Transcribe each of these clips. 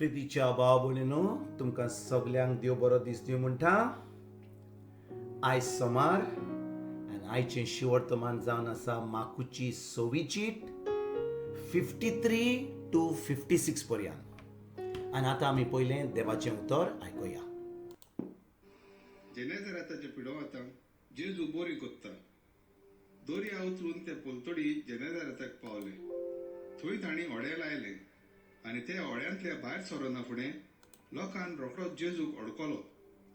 प्रितीच्या भाव भयणीनो, तुमकां सगल्यांक देव बरो दीस दिवं म्हणटा. आयज सोमार आनी आयचें शिवर्तमान जावन आसा माकुची सवी चीट 53 to 56 पर्यंत. आनी आतां आमी पयलें देवाचें उतर आयकुया. जेनेझराताच्या पिडोवातांक जेजू बोरी कोत्ता. दर्या उतरून ते पलतडी जेनेझराताक पावले. थंय तांणी होडें लायलें आनी ते होड्यांतले भायर सरना फुडें लोकान रोखडोच जेजूक अडकलो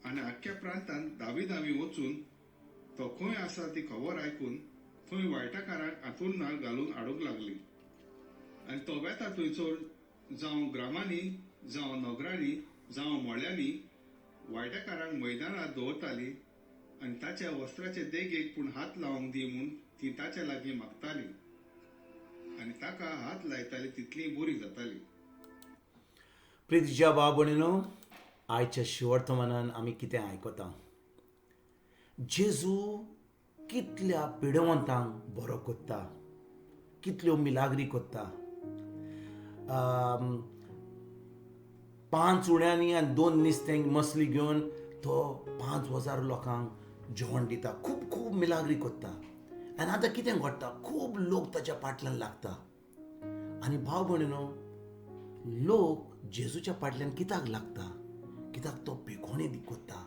आनी आख्ख्या प्रांतांत धावी धावी वचून तो खंय आसा ती खबर आयकून थंय वायटाकारांक आतुरनार घालून हाडूंक लागली. आनी तो वेता थंयसर, जावं ग्रामांनी, जावं नगरांनी, जावं मळ्यांनी, वायटाकारांक मैदानार दवरताली आनी ताच्या वस्त्राचे देगेक पूण हात लावंक दी म्हूण ती ताच्या लागीं मागताली आनी ताका हात लायताली तितली बरी जाताली. प्रितीच्या भाव भयणीनो, आयच्या शिवर्तमानान आमी कितें आयकता? जेजू कितल्या पिडेवंतांक बरो कोत्ता, कितल्यो मिलाग्री कोत्ता. पांच उण्यांनी आनी दोन निस्तें मसली घेवन तो 5000 लोकांक जेवण दिता. खूब खूब मिलाग्री कोत्ता. आनी आतां कितें घडटा? खूब लोक ताच्या फाटल्यान लागता. आनी भाव भयणीनो, लोक जेजूच्या फाटल्यान कित्याक लागता? कित्याक तो पेकोणी कोत्ता,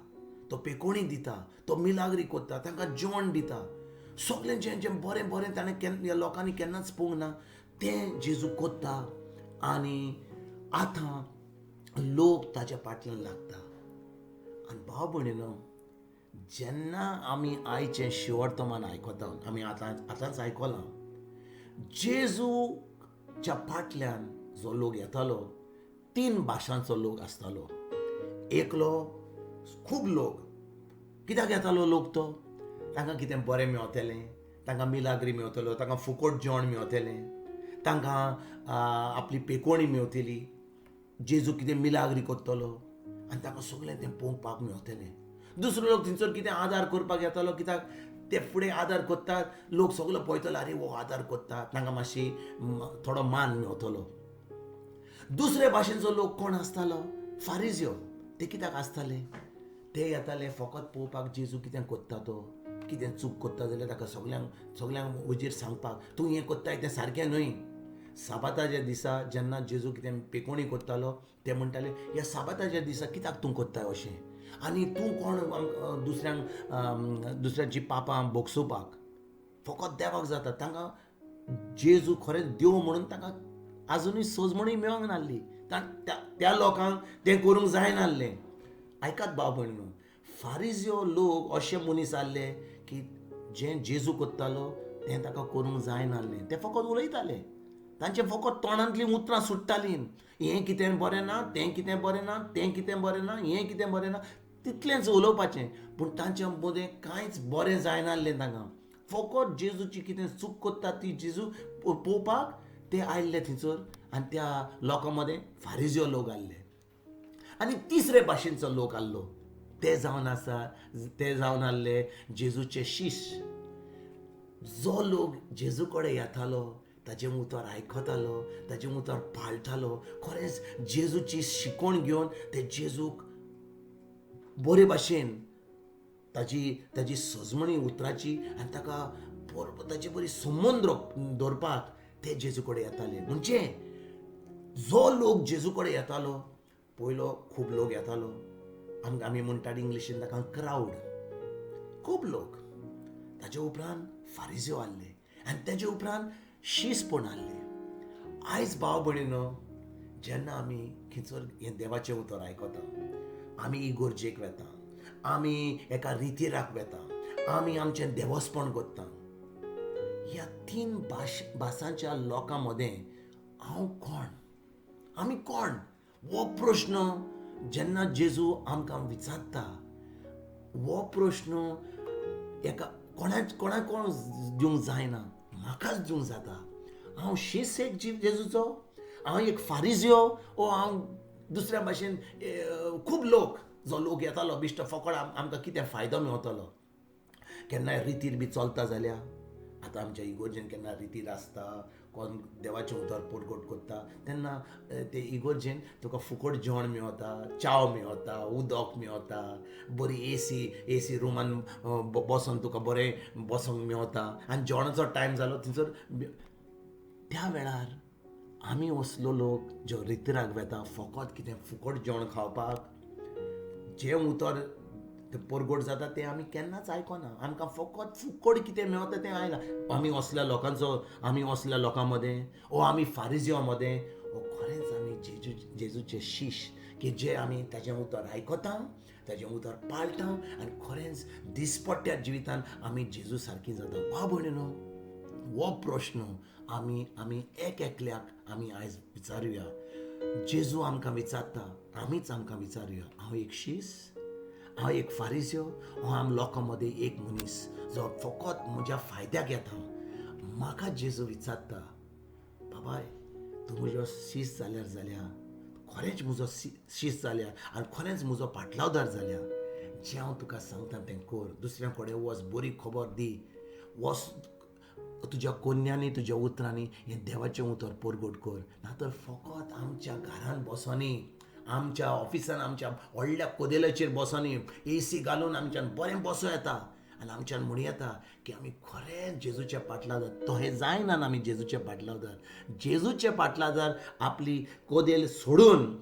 तो पेकोणी दिता, तो मिलाग्री कोत्ता, तांकां जेवण दिता. सगळें जें जें बरें बरें ताणें केन्ना लोकांनी केन्नाच पळोवंक ना तें जेजू कोत्ता आनी आतां लोक ताच्या फाटल्यान लागता. आनी भाव भयणीनो, जेन्ना आमी आयचें शिवर्तमान आयकता, आमी आतां आतांच आयकलां, जेजूच्या फाटल्यान जो लोक येतालो तीन भाशांचो लोक आसतालो. एकलो खूब लोक कित्याक येतालो लोक तो? तांकां कितें बरें मेवतलें, तांकां मिलाग्री मेवतलो, तांकां फुकट जेवण मेवतलें, तांकां आपली पेकोणी मेवतली, जेजू कितें मिलाग्री करतलो आनी तांकां सगळें तें पळोवपाक मेवतलें. दुसरो लोक थंयसर कितें आदार करपाक येतालो, कित्याक ते फुडें आदार करतात, लोक सगलो पळयतलो, आरे हो आदार करता, तांकां मातशी थोडो मान मेवतलो. दुसरे भाशेनचो लोक कोण आसतालो? फारिज्यो. ते कित्याक आसताले? ते येताले फकत पळोवपाक जेजू कितें करता, तो कितें चूक करता जाल्यार ताका सगल्यांक सगल्यांक वजीर सांगपाक, तूं हें करताय तें सारकें न्हय. साबाताच्या दिसा जेन्ना जेजू कितें पेकोणी करतालो, ते म्हणटाले, ह्या साबाताच्या दिसा कित्याक तूं करताय अशें आनी तूं कोण दुसऱ्यांक दुसऱ्यांची पापां भोगसोवपाक? फकत देवाक जाता. तांकां जेजू खरेंच देव म्हणून तांकां आजुनूय सोजमणूय मेळोंक नासली. त्या लोकांक तें करूंक जायनासलें. आयकात भाव भयणीनो, फारिज्यो लोक अशे मनीस आसले की जें जेजू करतालो तें ताका करूंक जायनासलें. ते फकत उलयताले, तांचे फकत तोंडांतलीं उतरां सुट्टालीं, हें कितें बरें ना, तें कितें बरें ना, तें कितें बरें ना, हें कितें बरें ना, तितलेंच उलोवपाचें. पूण तांच्या मदें कांयच बरें जायनासलें. तांकां फकत जेजूची कितें चूक करता ती जेजू पळोवपाक ते आयिल्ले थंयसर. आनी त्या लोकां मदें फारिज्यो लोक आसले आनी तिसरे भाशेनचो लोक आसलो, ते जावन आसा, ते जावन आसले जेजूचे शिश्य. जो लोक जेजू कडेन येतालो, ताजें उतर आयकतालो, ताजें उतर पाळटालो, खरेंच जेजूची शिकवण घेवन ते जेजूक बरे भाशेन ताजी ताजी सजमणी उतराची आनी ताका ताजे बरी संबंद दवरपाक ते जेजू कडेन येताले. म्हणजे जो लोक जेजू कडेन येतालो, पयलो खूब लोक येतालो, आमकां आमी म्हणटात इंग्लिशीन ताका क्रावड, खूब लोक. ताजे उपरांत फारिज्यो आसले आनी ताजे उपरांत शिसपण आसलें. आयज भाव भयणीनो, जेन्ना आमी खंयसर हें देवाचें उतर आयकता, आमी इगोर्जेक वेता, आमी एका रितीराक वेता, आमी आमचें देवस्पण करता, ह्या तीन भासांच्या लोकां मदें हांव कोण, आमी कोण, हो प्रश्न जेन्ना जेजू आमकां विचारता, हो प्रश्न एका कोणाक कोणाक कोण दिवंक जायना, म्हाकाच दिवंक जाता. हांव शीस एक जेजूचो, हांव एक फारिज्यो, ओ हांव दुसऱ्या भाशेन खूब लोक जो लोक येतालो बिश्टो फकत आमकां कितें फायदो मेवतलो. केन्नाय रितीर बी चलता जाल्यार आतां आमच्या इगोर्जेन केन्ना रितीर आसता, कोण देवाचें उतर परगट करता तेन्ना ते इगोर्जेन तुका फुकट जेवण मेवता, च्याव मेवता, उदक मेवता, बरी एसी रुमान बसोन तुका बरें बसोंक मेवता आनी जेवणाचो टायम जालो थंयसर. त्या वेळार आमी असलो लोक जो रितराक वेता फकत कितें फुकट जेवण खावपाक, जें उतर तें परगट जाता तें आमी केन्नाच आयकना. आमकां फकत फुकट कितें मेवता तें आयलां. आमी असल्या लोकांचो, आमी असल्या लोकां मदें ओ आमी फारिजियो मदें ओ खरेंच आमी जेजूचे शीश की जे आमी ताजें उतर आयकता, ताजें उतर पाळटा आनी खरेंच दिसपट्ट्या जिवितान आमी जेजू सारकी जाता. वा भयणीनो, हो प्रश्न आमी आमी एक एकल्याक आमी आयज विचारुया. जेजू आमकां विचारता, आमीच आमकां विचारुया, हांव एक शीस, हांव एक फारिज्यो, हांव लोकां मदें एक मनीस जो फकत म्हज्या फायद्याक येता. म्हाका जेजू विचारता, बाबाय तूं म्हजो शीस जाल्यार जाल्या, खरेंच म्हजो शीस जाल्या आनी खरेंच म्हजो पाटलावदार जाल्या, जें हांव तुका सांगता तें कर, दुसऱ्या कडेन वच, बरी खबर दी, वच तुज्या कोन्यांनी तुज्या उतरांनी हें देवाचें उतर परगट कर. ना तर फकत आमच्या घरान बसोनी, आमच्या ऑफिसान आमच्या व्हडल्या कदेलाचेर बसोनी, एसी घालून आमच्यान बरें बसो येता आनी आमच्यान म्हणू येता की आमी खरेंच जेजूच्या पाटलादार. तो हें जायना आमी जेजूच्या पाटलादार. जेजूच्या पाटलादार आपली कदेल सोडून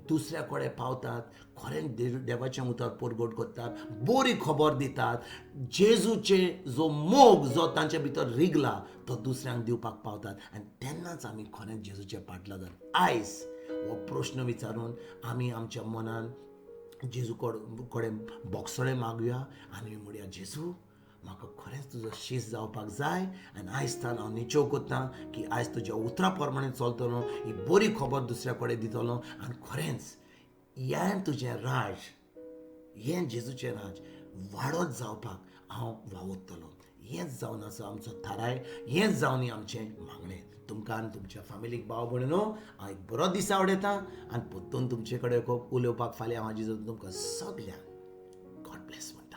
दुसऱ्या कडेन पावतात, खरेंच देवाचें उतर परगट करतात, बरी खबर दितात, जेजूचे जो मोग जो तांच्या भितर रिगला तो दुसऱ्यांक दिवपाक पावतात आनी तेन्नाच आमी खरेंच जेजूच्या पाटलादार. आयज हो प्रश्न विचारून आमी आमच्या मनान जेजू कडेन बोगसणें मागुया आनी म्हणया, जेजू म्हाका खरेंच तुजो शीस जावपाक जाय आनी आयज तान हांव निचेव करता की आयज तुज्या उतरा प्रमाणे चलतलो, ही बरी खबर दुसऱ्या कडेन दितलो आनी खरेंच हें तुजें राज, हें जेजूचें राज वाडत जावपाक हांव वावुरतलो. हेंच जावन आसा आमचो थाराय, हेंच जावन आमचें मागणें. तुमकां आनी तुमच्या फामिलीक भाव भयणीनो हांव एक बरो दीस आवडयता आनी परतून तुमचे कडेन उलोवपाक फाल्यां हांव जेजू तुमकां सगल्यांक गॉड ब्लेस म्हणटा.